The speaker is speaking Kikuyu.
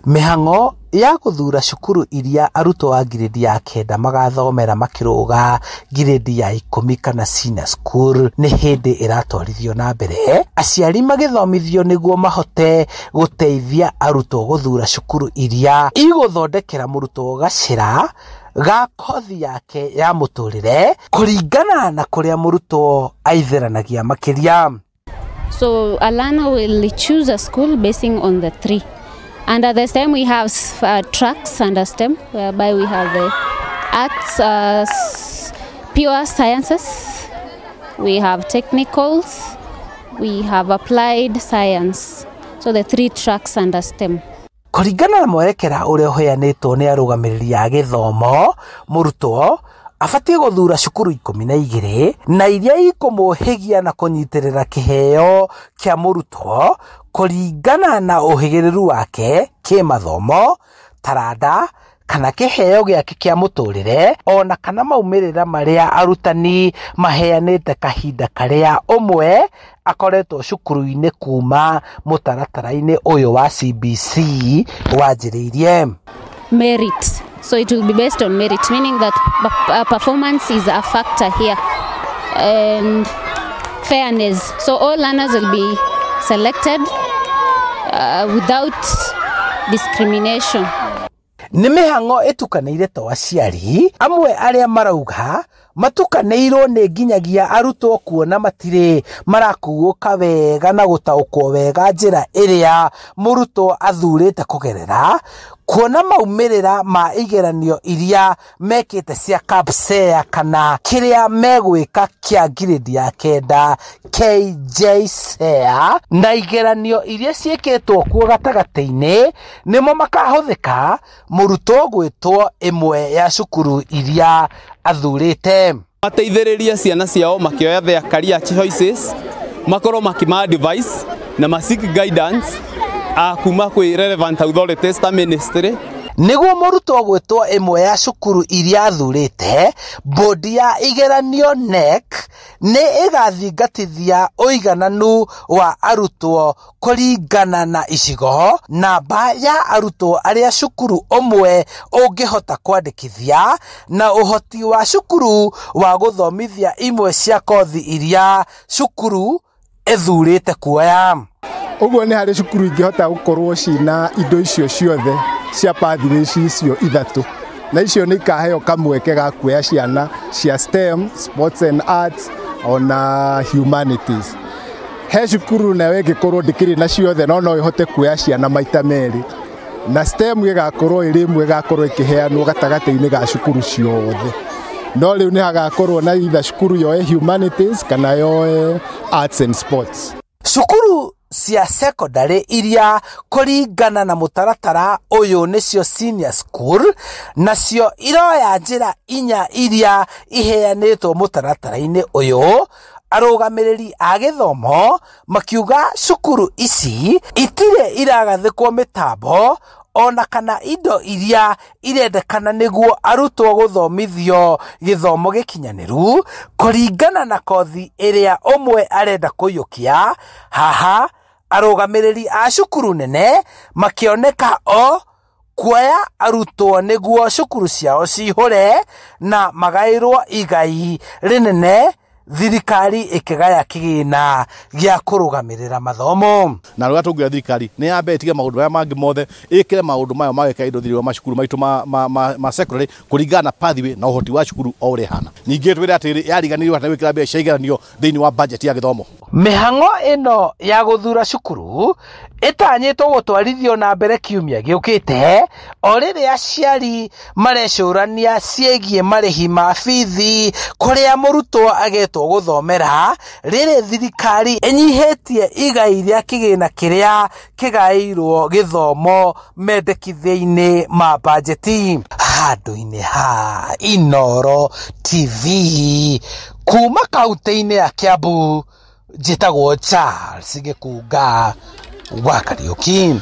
Mĩhang'o ya gũthura cukuru iria arutwo a ngirĩndi ya 9 magathomera makĩrũga ngirĩndi ya 10 kana senior school nĩ hĩndĩ ĩratwarithio na mbere, aciari magĩthomithio nĩguo mahote gũteithia arutwo gũthura cukuru iria igũthondekera mũrutwo gacĩra ga kothi yake ya mũtũrĩre kũringana na kũrĩa mũrutwo aitheranagia makĩria. So a learner will choose a school basing on the three. And at the STEM we have tracks under STEM, whereby we have the arts, pure sciences, we have technicals, we have applied science. So the three tracks under STEM. Kũringana na mwerekera ũrĩa ũheanĩtwo nĩ arũgamĩrĩri a gĩthomo, mũrutwo abatiĩ gũthura cukuru 12 na iria ikũmũhĩgia na kũnyitĩrĩra kĩheo kĩa mũrutwo kũringana na ũhĩgĩrĩru wake kĩmathomo, taranda kana kĩheo gĩake kĩa mũtũrĩre, ona kana maumĩrĩra marĩa arutani maheanĩte kahinda karĩa ũmwe akoretwo cukuru-inĩ kuma mũtaratara-inĩ ũyũ wa CBC wanjĩrĩirie. Merit. So it will be based on merit, meaning that performance is a factor here, and fairness. So all learners will be selected without discrimination. Nĩ mĩhang'o ĩtukanĩire to aciari amwe arĩa marauga matukanĩirwo nĩ nginyagia arutwo kuona matirĩ marakuũka wega na gũtaũkwo wega njĩra ĩrĩa mũrutwo athurĩte kũgerera, kuona maumĩrĩra ma igeranio iria mekĩte cia KPSEA kana kĩrĩa megwĩka kĩa ngirĩndi ya 9 KJSEA na igeranio iria ciĩkĩtwo kuo gatagatĩ-inĩ nĩmo makahũthĩka mũrutwo gwĩtwo ĩmwe ya cukuru iria athurĩte. Mateithĩrĩrie ciana ciao makĩoya their career choices, makorwo makĩma advice na ma seek guidance kuma kwĩ relevant authorities ta ministry. Nĩguo mũrutwo gwĩtwo ĩmwe ya cukuru iria athurĩte, bodi ya igeranio KNEC nĩ ĩgathingatithia ũigananu wa arutwo kũringana na icigo, namba ya arutwo arĩa cukuru ũmwe ũngĩhota kwandĩkithia, na ũhoti wa cukuru wa gũthomithia imwe cia kothi iria cukuru ĩthurĩte kuoya. Ũguo nĩ harĩ cukuru ingĩhota gũkorwo cina indo icio ciothe cia pathways icio ithatũ, na icio nĩ ikaheo kamweke ga kuoya ciana cia STEM, sports and arts ona humanities. He cukuru nayo ĩngĩkorwo ndĩkĩrĩ na ciothe no no ĩhote kuoya ciana maita merĩ, na STEM ĩgakorwo ĩrĩ ĩmwe ĩgakorwo ĩkĩheanwo gatagatĩ-inĩ ga cukuru ciothe. No rĩu nĩ hagakorwo na either cukuru yoe humanities kana yoe arts and sports. Cukuru cia secondary iria kũringana na mũtaratara ũyũ nĩcio senior school, nacio iroya njĩra inya iria iheanĩtwo mũtaratara-inĩ ũyũ. Arũgamĩrĩri a gĩthomo makiuga cukuru ici itirĩ iragathĩkwo mĩtambo ona kana indo iria irendekana nĩguo arutwo gũthomithio gĩthomo gĩkinyanĩru kũringana na kothi ĩrĩa ũmwe arenda kũiyũkia. Haha arũgamĩrĩri a cukuru nene makĩoneka o kuoya arutwo nĩguo cukuru ciao cihũre na magaĩrwo igai rĩnene, thirikari ĩkĩgaya kĩgĩna gĩa kũrũgamĩrĩra mathomo. Na rũrĩa tũngiuga thirikari nĩ yambe ĩtige maũndũ maya mangĩ mothe, ĩkĩre maũndũ mayo ma gwĩka indo thĩinĩ wa macukuru maitũ ma secondary kũringana na pathway na ũhoti wa cukuru o ũrĩa ĩhana. Ningĩ twĩre atĩrĩ, yariganĩirwo atĩ gwĩkĩra mbeca cia igeranio thĩinĩ wa budget ya gĩthomo. Mĩhang'o ĩno ya gũthura cukuru ĩtanyĩtwo gũtwarithio na mbere kiumia gĩũkĩte, o rĩrĩa aciari marecũrania ciĩgiĩ marĩhi ma bithi kũrĩa mũrutwo agetwo gũthomera, rĩrĩ thirikari ĩnyihĩtie igai rĩa kĩgĩna kĩrĩa kĩgaĩirwo gĩthomo mendekithia-inĩ ma bajeti. Handũ-inĩ ha Inooro TV kuma kaunti-inĩ ya Kiambu, njĩtagwo Charles Gĩkunga wa Kariũki.